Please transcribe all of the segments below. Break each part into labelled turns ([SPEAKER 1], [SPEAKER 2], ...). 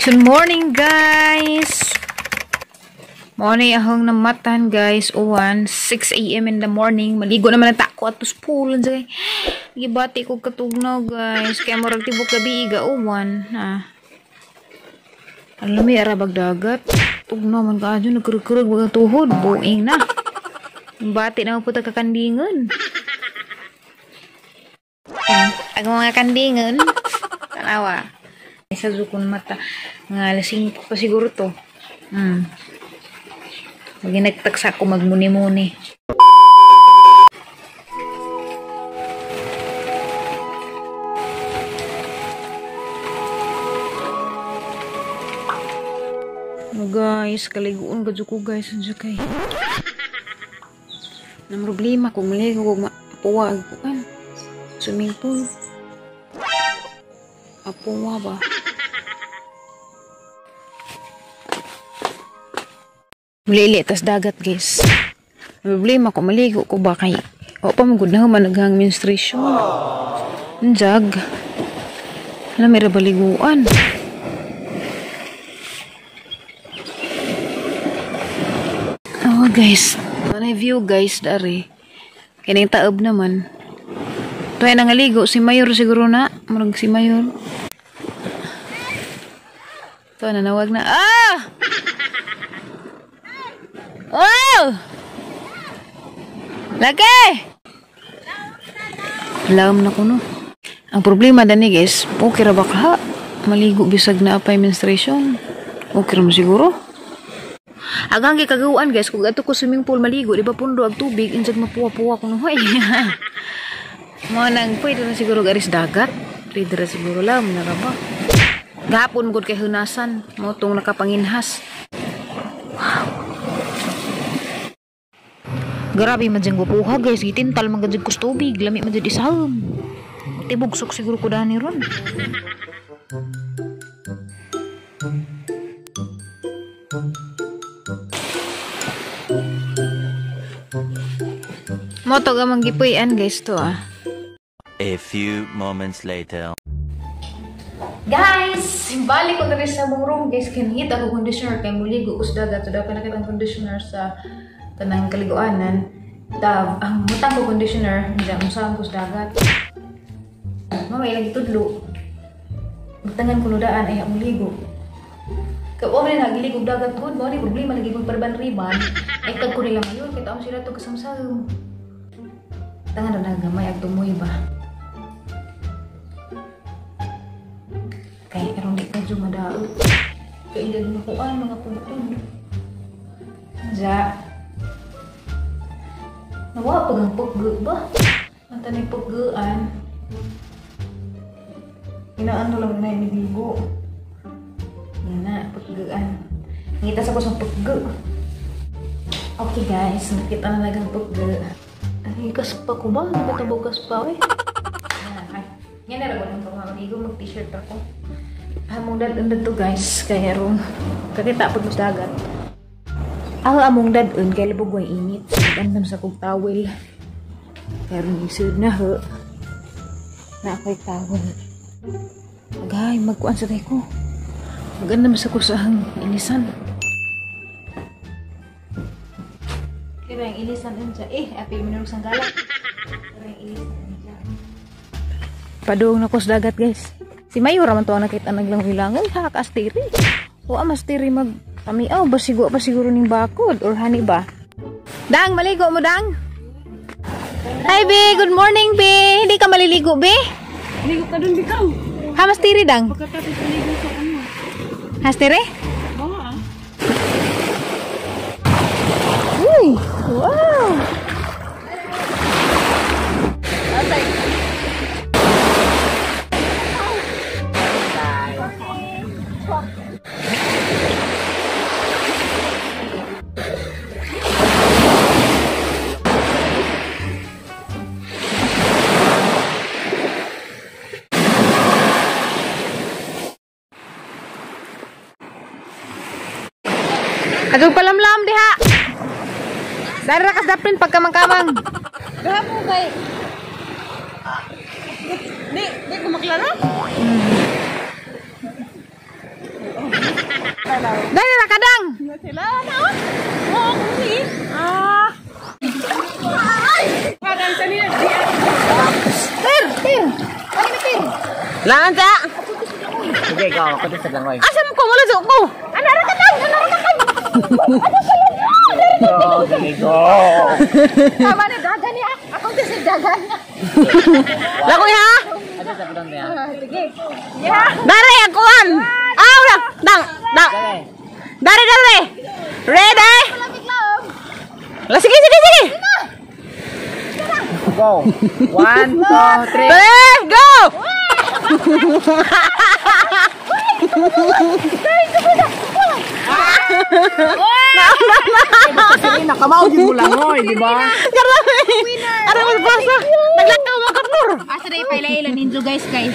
[SPEAKER 1] Good morning, guys! Morning akong namatan, guys. Uwan, 6 a.m. in the morning. Maligo naman ang tako at pool. Gibati ko katugnaw, guys. Kaya murag tibok gabi iga uwan. Ah. Alam mo, arabag dagat. Tugnaw man ka dyan. Nagkurug-kurug bagang tuhod. Buing na. Bati na po kakandingan. Ang mga kandingan. Tanawa. Sa zukon mata. Nga lasing pa siguro to. Maginagtaksa ko magmuni-muni. Oh guys, kaliguon ka ko guys. Andiyan kay. Nang problema kung maligo ko mapuwa ko kan. Swimming pool. Apuwa ba? Mulili tas dagat guys. Problema ko maligo ko ba kay o pa magud na human naghang menstruation. Njag. Alam may baliguan. Oh guys, ano view guys dari. Kining taob naman. Tuay nangaligo si Mayor siguro na, murag si Mayor. To nanawag na. Ah! Oh! Lagi! Lam na kuno. Ang problema dani guys, okay ra ba ka? Maligo bisag na apay menstruation. Okay ra mo siguro. Agang gikagawaan guys, kung ato ko swimming pool maligo, di ba pundo ag tubig, insag mapuwa-puwa kuno hoy. Mo nang pwede na siguro garis dagat. Pwede ra siguro lam na ra ba. Gahapon gud kay hunasan, mo tong nakapanginhas. Wow. Grabe man jeng gupuha guys, gitintal man gud kus tubig, lami man jud isahom. Tibugsok siguro ko dani ron. Mo to gamang gipuy-an guys to ah.
[SPEAKER 2] A few moments later.
[SPEAKER 1] Guys, balik ko diri sa mong room guys, kinhit ako conditioner kay muligo ko sa dagat. So daw kanang conditioner sa tanang kaliguanan. Tav, ang mutang ko conditioner, diyan usahan ko sa dagat. Mamay lagi tudlo. Butangan ko daan ay muligo. Kay wa man nagiligo dagat gud, mao ni problema lagi kong parban-riban. Ay tag ko nila mayon kay taon sila to kasamsam. Tangan na gamay ag tumoy ba. Kay aron di ka jumadaot. Kay ilang makuan mga pugtod. Ja. Nawa pag ang puggo ba? Ang tanay puggoan. Inaano lang na inibigo. Yan na, puggoan. Ngita sa ko sa puggo. Okay guys, nakita na nagang puggo. Ay, kaspa ko ba? Nakatabo kaspa eh. Ay, yan na ragon ang pamamaligo. Mag-t-shirt ako. Among dadun to guys. Kaya rong kakita pag mas dagat. Ako among dadun kay labog way init. Andam sa kog towel. Kaya rong isud na ho. Na ako'y towel. Agay, magkuan sa ko. Magandam sa ko sa ang ilisan. Kaya yung ilisan dyan. Eh, apil minulog sang galak. Kaya yung ilisan dyan. Padung na ko sa dagat guys. Si Mayor raman to ang nakita naglang-wilangan. Ha, kaastiri. O, mastiri mag... Tamiaw, basigo pa siguro ning bakod or hani ba? Dang, maligo mo, Dang? Hi, Bi. Good morning, Bi. Hindi ka maliligo, Bi?
[SPEAKER 3] Ligo ka dun, bikaw.
[SPEAKER 1] Ha, mastiri, Dang?
[SPEAKER 3] Pagkatapos maligo sa ano.
[SPEAKER 1] Hastiri?
[SPEAKER 3] Oo, ah.
[SPEAKER 1] Uy, wow. Adong palamlam diha. Dari rakas dapin pagkamang-kamang.
[SPEAKER 3] Gahapon kay. Di ko maklaro.
[SPEAKER 1] Dali ra kadang.
[SPEAKER 3] Sila na. Oo, si. Ah. Kadang sa niya.
[SPEAKER 1] Tir, tir. Ano mi tir?
[SPEAKER 4] Laan ta. Sige, ikaw. Ako din sa langoy.
[SPEAKER 1] Asa mo ko wala sa ko. Ana ra kadang, ana ra kadang.
[SPEAKER 4] Go, dali, go.
[SPEAKER 1] Tama na dagan niya. Ako din sa dagan. Lagoy ha.
[SPEAKER 4] Ano sa bulong niya?
[SPEAKER 1] Sige. Yeah. Dare akuan. Ah, wala. Dang, dang. Dare, dare. Ready? La, sige, sige, sige.
[SPEAKER 4] Go. 1, 2, 3.
[SPEAKER 1] Three, go!
[SPEAKER 4] Sige, nakamaw din mo langoy, di ba?
[SPEAKER 1] Grabe. Ano mo basa? Naglakaw mo karnor.
[SPEAKER 5] Asa day paila-ila ninyo guys kay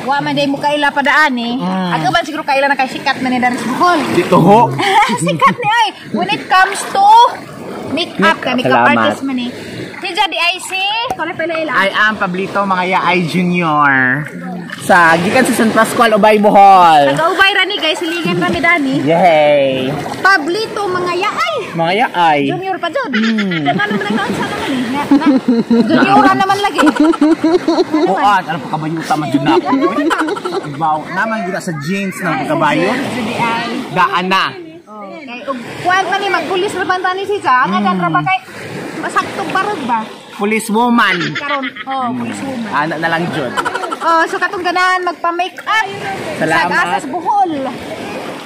[SPEAKER 5] wa man day mo kaila padaan eh. Ako man siguro kaila na kay sikat man ni Daris Bohol.
[SPEAKER 4] Dito ho.
[SPEAKER 5] Sikat ni ay when it comes to makeup ka makeup
[SPEAKER 4] Salamat.
[SPEAKER 5] artist man eh. Si Jadi IC, kore paila-ila.
[SPEAKER 4] I am Pablito Mangaya I Junior. Sa gikan sa San Pascual, Ubay, Bohol.
[SPEAKER 5] Nagaubay ra ni guys, silingan ra mi dani.
[SPEAKER 4] Yay!
[SPEAKER 5] Pablito mga yaay.
[SPEAKER 4] Mga yaay.
[SPEAKER 5] Junior pa jud. Ano man ang sa naman eh. Junior naman lagi.
[SPEAKER 4] Buat, ano pa kabayuta man jud na ako. Ibaw, naman gud sa jeans ng pagkabayo.
[SPEAKER 5] Jadi ay.
[SPEAKER 4] Daan na.
[SPEAKER 5] Kay og kuan man ni magpulis ra man tani si Cha, ang ra ba kay masaktog barog ba?
[SPEAKER 4] Police woman.
[SPEAKER 5] Karon, oh, police woman.
[SPEAKER 4] Ana na lang jud.
[SPEAKER 5] Oh, so katong ganahan magpa-make up.
[SPEAKER 4] Salamat.
[SPEAKER 5] Sa Asas Bohol.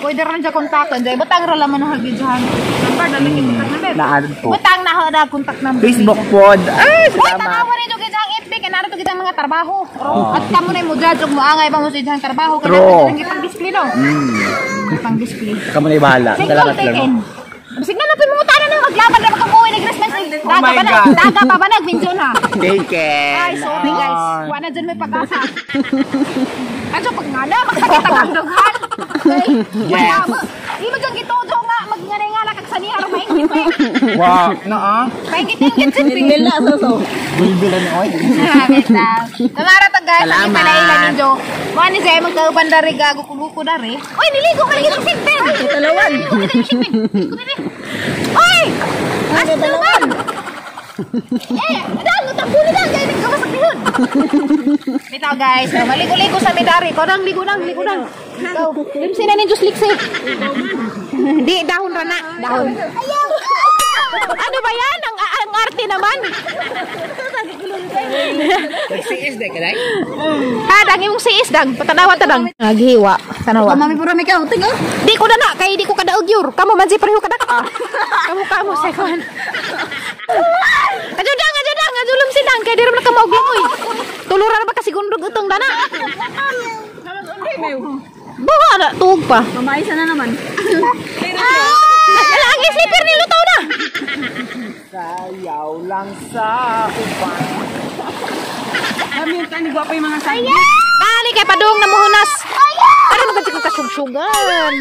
[SPEAKER 5] Pwede rin siya kontakon. Dahil butang ra laman ang videohan. Number na lang yung contact number.
[SPEAKER 4] Naan po.
[SPEAKER 5] Butang na na contact number.
[SPEAKER 4] Facebook pod. Ay,
[SPEAKER 5] Uy,
[SPEAKER 4] salamat.
[SPEAKER 5] tanawa rin yung gijang FB. Kaya narito gijang mga trabaho. At kamo na yung mudradjog mo angay pa mo sa gijang trabaho. Kaya
[SPEAKER 4] True.
[SPEAKER 5] narito yung pang-display no? Pang-display.
[SPEAKER 4] Kamu na bahala.
[SPEAKER 5] Single
[SPEAKER 4] Salamat
[SPEAKER 5] taken.
[SPEAKER 4] lang.
[SPEAKER 5] Bisig na napin mo na maglaban na makabuhay ni Christmas.
[SPEAKER 4] Oh
[SPEAKER 5] Daga
[SPEAKER 4] my
[SPEAKER 5] pa na,
[SPEAKER 4] God.
[SPEAKER 5] daga pa ba nag-video na?
[SPEAKER 4] Taken.
[SPEAKER 5] Ay, sorry guys. Wala na dyan may pag-asa. Ano pag nga na, magsakit ang dughan. Okay?
[SPEAKER 4] Yes.
[SPEAKER 5] Wala mo. Di mo dyan gitudo nga, magnganay nga lang kagsaniha ro maingit eh.
[SPEAKER 4] Wow. Na ah.
[SPEAKER 5] Paingit-ingit sin
[SPEAKER 3] Bila so so.
[SPEAKER 4] Bulbulan oy.
[SPEAKER 5] Tamara to guys,
[SPEAKER 4] Salamat.
[SPEAKER 5] ang pala ninyo. Mo ni siya magkauban dari gago kuluko dari. Oy, niligo ka lagi ng sipin.
[SPEAKER 3] Dalawan.
[SPEAKER 5] Oy! Asa dalawan? Eh, dang, utak na dang, guys, nagkawas sa pihon. Bitaw guys, so, maligo-ligo sa midari. Ko nang ligo nang, ligo nang. Ikaw, limsi na ninyo sliksi. Di, dahon ra na, dahon. Ano ba yan? Ang arte naman.
[SPEAKER 4] Nagsiis de kaday.
[SPEAKER 5] Ha, dang imong siis dang. Patanawa ta dang. Naghiwa. Tanawa.
[SPEAKER 3] Mami puro may kauting oh.
[SPEAKER 5] Di ko na na, kay di ko kadaog yur. Kamo man si pareho kadak. Kamo kamo second. Adyo dang, adyo dang, adyo lumsi dang kay di ra man ka mauglang oy. Tuluran na ba kasi gundog utong dana? Buha na tuog pa.
[SPEAKER 3] Mamaisa na naman.
[SPEAKER 5] Ala ang slipper ni lutaw na.
[SPEAKER 4] Sayaw lang sa uban.
[SPEAKER 3] Kami yung tani gwapo yung mga sayo.
[SPEAKER 5] Dali kay padung na muhunas. Para magad ko kasugsugan.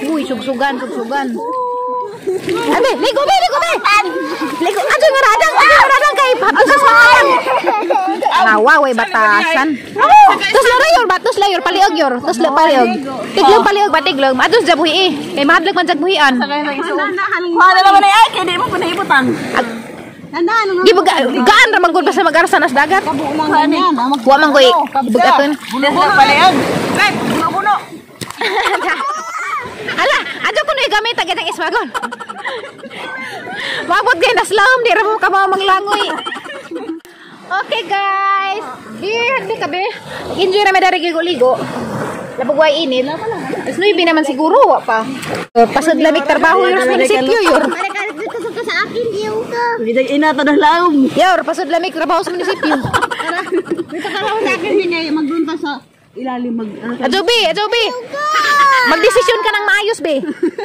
[SPEAKER 5] Uy, sugsugan, sugsugan. Abi, ligo be, ligo be. Ligo, adyo nga radang, adyo nga radang kay hapdos sa makayan. Nawa, way batasan. Tos layor ba, tos layor paliog yor, tos paliog. Tiglong paliog ba tiglong. Adtos jabuhi eh. Kay mahadlok man jagbuhian.
[SPEAKER 3] Kuha na naman ay kay di mo panahibutan.
[SPEAKER 5] Di ba gaan ra man gud basta mag-arsa nas dagat. Wa man koy bugaton.
[SPEAKER 3] Buno paliog. Right, buno-buno.
[SPEAKER 5] Ala, adyo kuno gamit agad ang ismagon. Mabot kay naslawom di ra mo ka manglangoy. Okay guys, here di ka be. Enjoy ra may dari ligo-ligo. Labog way init. Alas 9 naman siguro wa pa. Pasod lamig trabaho yor sa munisipyo yor.
[SPEAKER 3] Bidag ina to laom.
[SPEAKER 5] Yor, pasod lamig trabaho sa munisipyo.
[SPEAKER 3] Dito ka lang sa akin hinay magdunta sa ilalim mag
[SPEAKER 5] Adyo be, adyo be. Magdesisyon ka ng maayos be.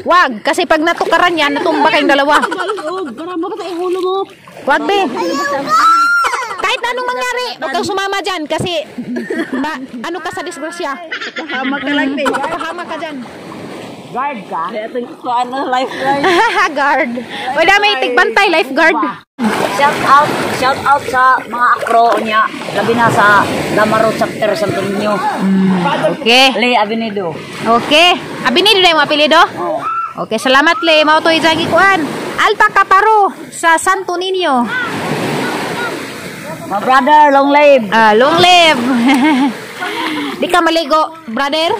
[SPEAKER 5] Wag, kasi pag natukaran yan, natumba kayong dalawa.
[SPEAKER 3] Para mabasa yung ulo mo.
[SPEAKER 5] Wag be. Kahit anong mangyari, huwag kang sumama dyan kasi ano ka sa disgrasya.
[SPEAKER 3] Pahamak ka lang be.
[SPEAKER 5] Pahamak ka dyan.
[SPEAKER 4] Guard ka?
[SPEAKER 3] Kaya itong kuan na lifeguard.
[SPEAKER 5] Guard. Wala may tigbantay, lifeguard.
[SPEAKER 6] Shout out sa mga akro niya, labi na sa Lamaro Chapter Santo Niño.
[SPEAKER 5] Okay.
[SPEAKER 6] Le Abinido.
[SPEAKER 5] Okay. Abinido na yung apelyido?
[SPEAKER 6] Oh.
[SPEAKER 5] Okay, salamat Le. Mao to ijagi kuan. Alpa Kaparo sa Santo Niño.
[SPEAKER 6] My brother, long live.
[SPEAKER 5] Long live. Di ka maligo, brother?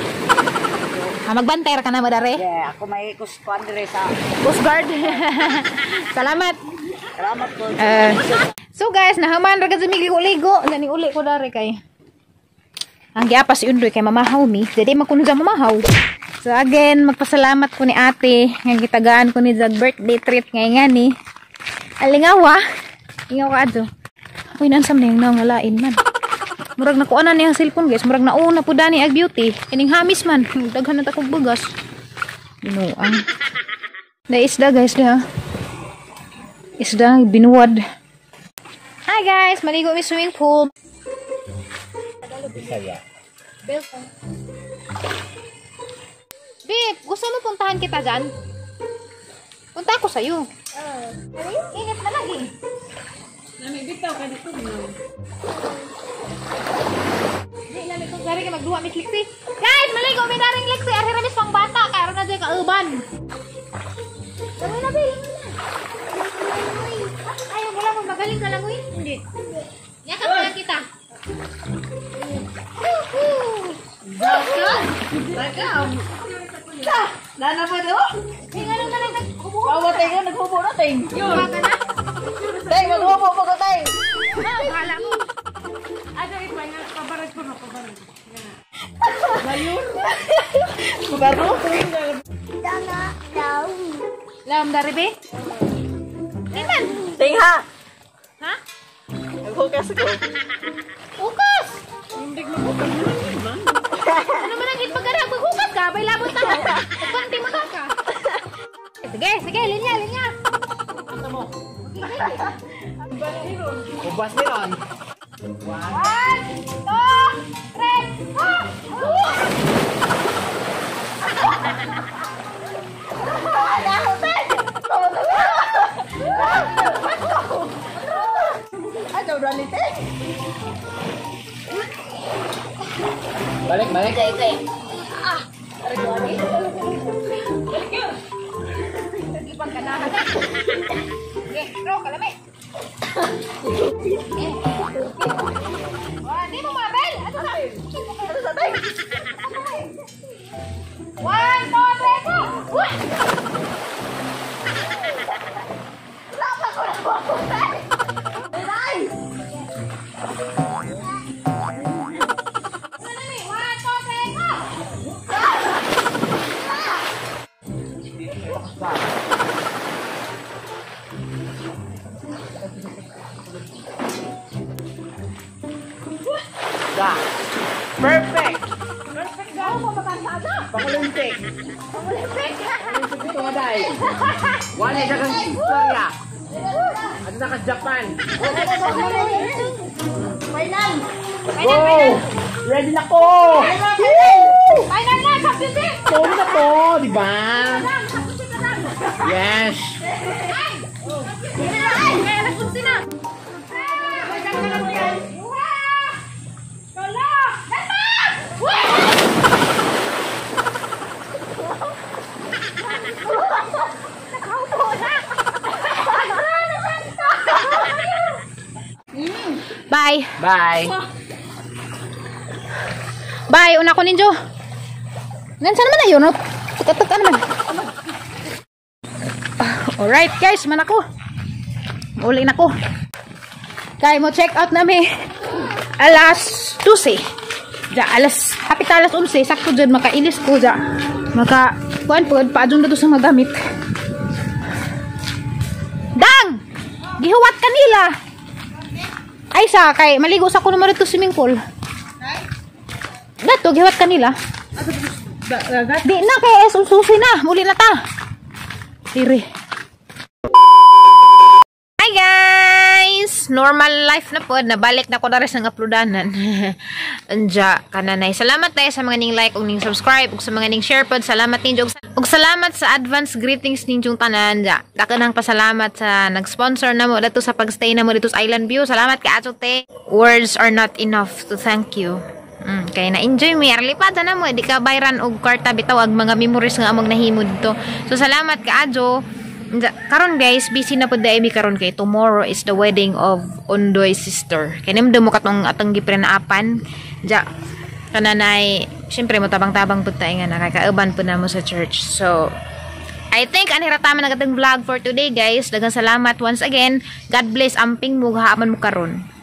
[SPEAKER 5] Magbantay ra ka na mo dare.
[SPEAKER 6] Yeah, ako may kuskuan dire sa
[SPEAKER 5] Coast Guard. Salamat.
[SPEAKER 6] Salamat ko.
[SPEAKER 5] So guys, nahaman ra gud ligo-ligo. Gani uli ko dare kay. Ang giapa si Undoy kay mamahaw mi. Dili man kuno mamahaw. So again, magpasalamat ko ni ate nga gitagaan ko ni jag birthday treat ngay ngani. Alingawa. Ingaw ka adto. Uy, nansam na yung nangalain man. Murag nakuha na niyang cellphone guys. Murag nauna po dani ag beauty. Kining hamis man. Daghan na ta kog bugas. Binuang. Na isda guys diha. Isda binuwad. Hi guys, maligo mi swimming pool.
[SPEAKER 4] Bisaya.
[SPEAKER 5] Babe, gusto mo puntahan kita dyan? Punta ako sa'yo. Ingat na lagi.
[SPEAKER 3] Bitaw ka dito.
[SPEAKER 5] Di lami kung gari ka magduha mi Lexi. Guys, maligo mi daring Lexi. Arhi ra mis pang bata kay aron na jud ka urban. Dami na, babe. Ayaw mo lang magaling ka lang uy. Hindi. Yakap na kita. Woohoo!
[SPEAKER 3] Nana mo do?
[SPEAKER 5] Hey, nga lang naghubo.
[SPEAKER 3] Awa tayo, naghubo na tayo.
[SPEAKER 5] Yun. Ka na?
[SPEAKER 3] Tay, maghubo pa ko tay.
[SPEAKER 5] Bahala mo.
[SPEAKER 3] Ano ipa nga pabarag ko na pabarag. Bayur. Baro.
[SPEAKER 5] Lam dari be? Tingnan.
[SPEAKER 3] Tingha.
[SPEAKER 5] Ha?
[SPEAKER 3] Naghukas ko.
[SPEAKER 5] Ukas! Ano man ang hitpagara? Maghukas ka, bay labot na ka. Pagkanti mo ka. Sige, sige, linya, linya.
[SPEAKER 4] Ubas meron.
[SPEAKER 5] 1, 2, 3, 4!
[SPEAKER 4] Balik, balik.
[SPEAKER 5] Okay, bro, kalami. Wah, di mo mabel. Ano na? 1, 2, 3, go! Wah! One, two, three, go!
[SPEAKER 4] Da. Perfect. Pang-Olympic. Pang-Olympic. Ito nga dahil. Wala siya kang istorya. Ano na ka Japan?
[SPEAKER 3] Final.
[SPEAKER 4] Go! Ready na ko!
[SPEAKER 5] Final na! Championship!
[SPEAKER 4] To na to, di ba? Yes!
[SPEAKER 5] Ay! Alas 11 na! Bye.
[SPEAKER 4] Bye.
[SPEAKER 5] Bye. Una ko ninyo. Nansa naman na yun. No? Tuka-tuka naman. Alright guys. Man ako. Uli na ko. Kaya mo check out nami. Alas 12. Ja, alas, hapit alas 11. Sakto dyan. Makailis ko ja. Maka, kuan po. Paadyon na to sa magamit. Dang! Gihuwat kanila. Ay sa kay maligo sa kuno marito swimming pool. Dato gihuwat kanila. Di na kay es susi na, muli na ta. Tiri. Hi guys!
[SPEAKER 1] Normal life na pod. Nabalik na ko na rin sa uploadanan. Anja, kananay. Salamat tayo sa mga ning like ug ning subscribe ug sa mga ning share pod. Salamat ninyo. Ug salamat sa advance greetings ninyong tanan. Anja, daghang pasalamat sa nag-sponsor namo dito sa pagstay namo dito sa Island View. Salamat kaayo, te. Words are not enough to thank you. Kay na-enjoy mi arlipada na mo, di ka bayran og kwarta bitaw ag mga memories nga among nahimo dito. So salamat kaayo. Karon guys, busy na pud mi karon kay tomorrow is the wedding of Ondoy sister. Kay nimdo mo katong atong giprenapan. Ja kananay, syempre mo tabang-tabang pud ta nga nakakauban pud namo sa church. So I think ani ra taman ang atong vlog for today, guys. Daghang salamat once again. God bless, amping mo, gahaaman mo karon.